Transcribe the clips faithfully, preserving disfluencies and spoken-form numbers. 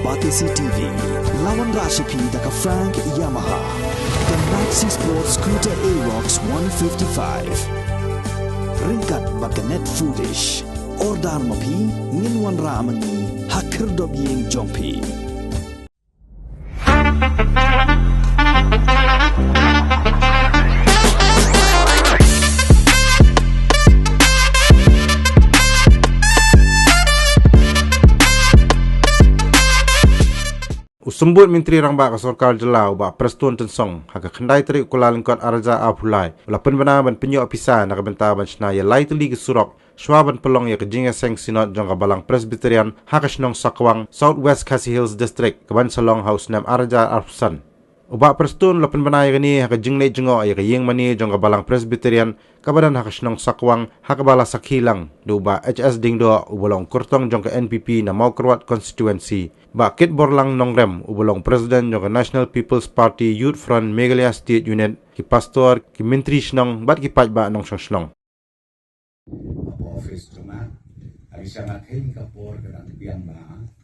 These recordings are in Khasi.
Batesi T V, la wanrah sha phi da ka Frank Yamaha, ka Maxi Sport Scooter Aerox one fifty-five. Ryngkat bad ka Net Foodish. Order ma phi, ngin wanrah ma ngi ha khyrdop ïing jong phi. U Symbud Myntri Rangbah ka Sorkar Jylla, u Bah Prestone Tynsong, ha ka khyndai tarik u Kyllalyngkot arhajar arphew lai, u la pynbna ban pynïoh pisa na ka bynta ban shna ïa lai tylli ki surok, shuwa ban pynlong ïa ka jingïaseng Synod jong ka Balang Presbyterian ha ka shnong Sakwang, South West Khasi Hills District, kaban sa long ha u snem arhajar arphew san. U Bah Prestone u la pynbna ïa kane ha ka jingleit jngoh ïa ka ïingmane jong ka Balang Presbyterian, kaba don ha ka shnong Sakwang, ha kaba la sakhi lang da u Bah H S Diengdoh, uba long kyrtong jong ka N P P na Mawkyrwat Constituency, Bah Kitborlang Nongrem, uba long President jong ka National People's Party Youth Front Meghalaya State Unit, ki pastor, ki myntri shnong bad ki paidbah nongshong shnong. Hapoh office jong nga, ha ki sha nga kheiñ ka por ka dang biang bha,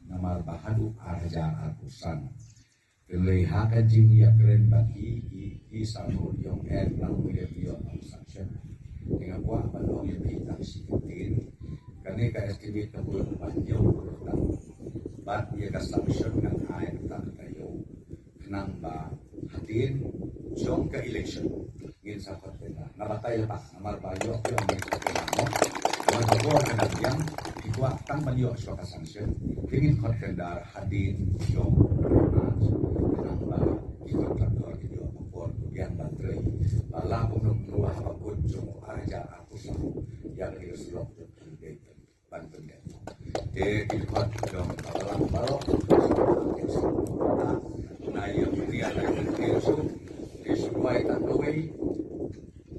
namar ba haduh arhajar arphew san, te lei ha ka jingïakren bad ki, ki, ki samru jong eh, ba u ïa ïoh sanction. Te nga kwah ban ong ïa phi tang shi kyntien, kane ka estimate ka bun ba hynñiew klur tang, bad ïa ka sanction ngan ai tang taïew. Khnang ba hadien jong ka election ngin sa khot tender. Nga batai ba namar ba ïoh ïoh ngin khot tender mo. Namar ba bor ka dang biang, ki kwah tang ban ïoh shuwa ka sanction. Te ngin khot tender hadien jong ka March. Khnang ba ki contractor ki ïoh ka bor ka biang ban trei. Ba la kumno kumno ha ba kut jong u arhajar arphew saw ïa ka surok jong ka ban pyndep. Te ki khot jong ka Balang baroh, na ïa pynïaid ïa ki shu, ki shu wai tang kawei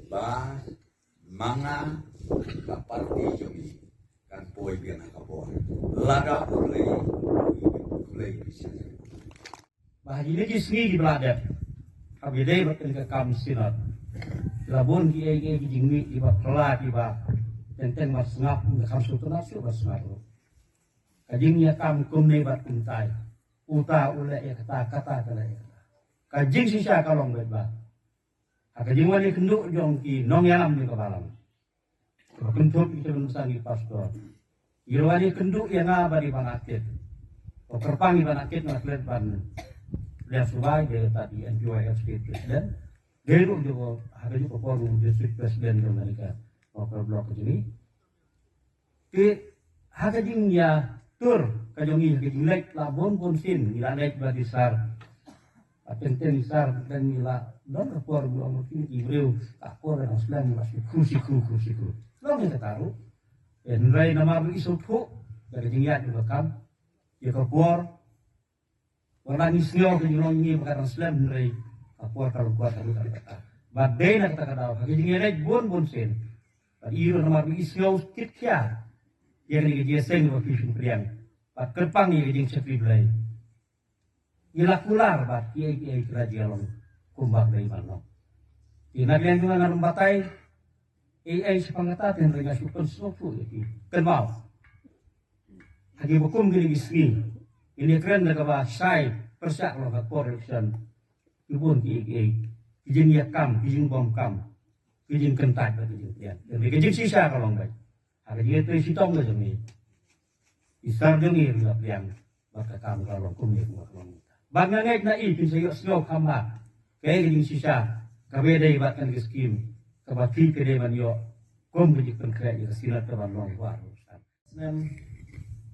ba ma nga, ka parti jong ngi kan poi biang ha ka bor. Lada U Blei, U Blei u shisha. Ba ha kine ki sngi kiba la dep, haba ïadei bad kane ka kam Synod, la bun kiei kiei ki jingmih kiba phylla kiba teng teng ba sngap, nga kham sngewtynnat shuh ba sngap ruh. Ka jingïakam kumne bad kumtai, uta u leh ïa kata, kata ka leh ïa kata. Ka jingshisha ka long beit ba ha ka jingwan ïakynduh jong ki nongïalam jong ka Balang, kaba kynthup ïa ki nongsan ki pastor, ki la wan ïakynduh ïa nga bad i Bah Natkit. Ba kyrpang i Bah Natkit nga klet ban leh subai, dei uta u N P Y F State President. Dei ruh jong u, ha kajuh ka por u District President jong kane ka Mawkyrwat Block ka jong ngi. Te ha ka jingïatur ka jong ngi, ha ka jingleit la bun bun sien ngi la leit bad i Sar. Ba teng teng i Sar, teng ngi la don ka por ba ong ki briew, ka por ka dang slem, ba shi kru shi kru kru shi kru. Long ïa kata ruh. Hynrei namar ba i sngewthuh ïa ka jingïaid jong ka kam, ïa ka por, wat la ngi sngew ka jinglong ngi ba ka dang slem, hynrei ka por ka lyngkot ka ruh ka kata. Bad dei na kata ka daw ha ka jingïaleit bun bun sien, bad i ruh namar ba i sngew kit khia ïa kane ka jingïaseng ba phi shu pdiang, bad kyrpang ïa ka jingshakri Blei, i la kular bad kiei kiei ki la jia long kumba dei ban long. Te na ka liang jong nga ngam batai ei ei shaphang kata, te hynrei nga shu pynsngewthuh ïa phi. Kynmaw, ha kiba kum kine ki sngi, ngin ïakren da kaba shai pyrshah, long ka por election. Ki bun kiei kiei ki jingïakam, ki jingbymkam, ki jingkyntait bad ki jingpdiang. Te hynrei ka jingshisha ka long beit ha ka jingïathuh shitom ka jong ngi, i Sar jong ngi ruh i la pdiang bad ka kam ka long kumne kumba ka long. Bad nga ngeit na i phin sa ïohsngew kham bha kaei ka jingshisha kaba ïadei bad kane ka skim kaba phi phi dei ban ïoh kum ka jingpynkhreh ïa ka Synod kaban long arphew san. Snem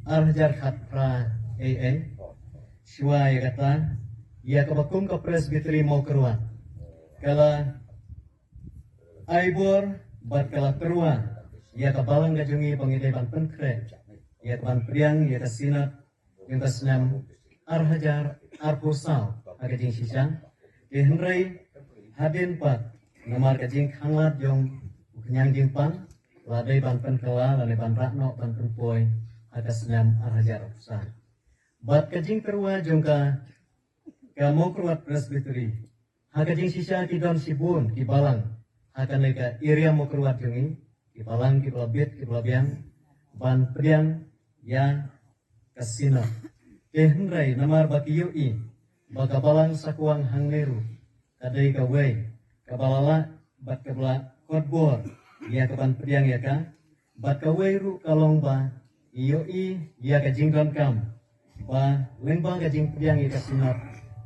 arhajar khatphra ei ei, shuwa ïa kata, ïa kaba kum ka Presbytery Mawkyrwat ka la ai bor bad ka la tyrwa ïa ka Balang ka jong ngi ba ngi dei ban pynkhreh ïa kaban pdiang ïa ka Synod jong ka snem arhajar arphew saw ha ka jingshisha. Te hynrei hadien pat, namar ka jingkhanglad jong u khñiang jingpang, la dei ban pynkylla lane ban rah noh ban pynpoi ha ka snem arhajar arphew san. Bad ka jingtyrwa jong ka, ka Mawkyrwat Presbytery, ha ka jingshisha ki don shibun ki Balang ha kane ka area Mawkyrwat jong ngi, ki Balang kiba la bit kiba la biang ban pdiang ïa ka Synod. Te hynrei namar ba ki ïohi ba ka balang Sakwang hangne ruh ka dei kawei kaba la lah bad kaba la khot bor ïa ka ban pdiang ïa ka, bad kawei ruh ka long ba ïohi ïa ka jingdonkam ba lyngba ka jingpdiang ïa ka Synod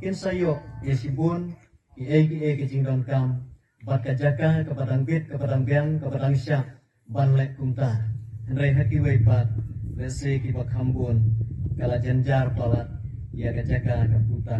kin sa ïoh ïa shibun kiei kiei ki jingdonkam bad ka jaka kaba dang bit, kaba dang biang, kaba dang shah ban leh kumta. Hynrei ha kiwei pat lehse kiba kham bun ka la jynjar palat ïa ka jaka ka puta.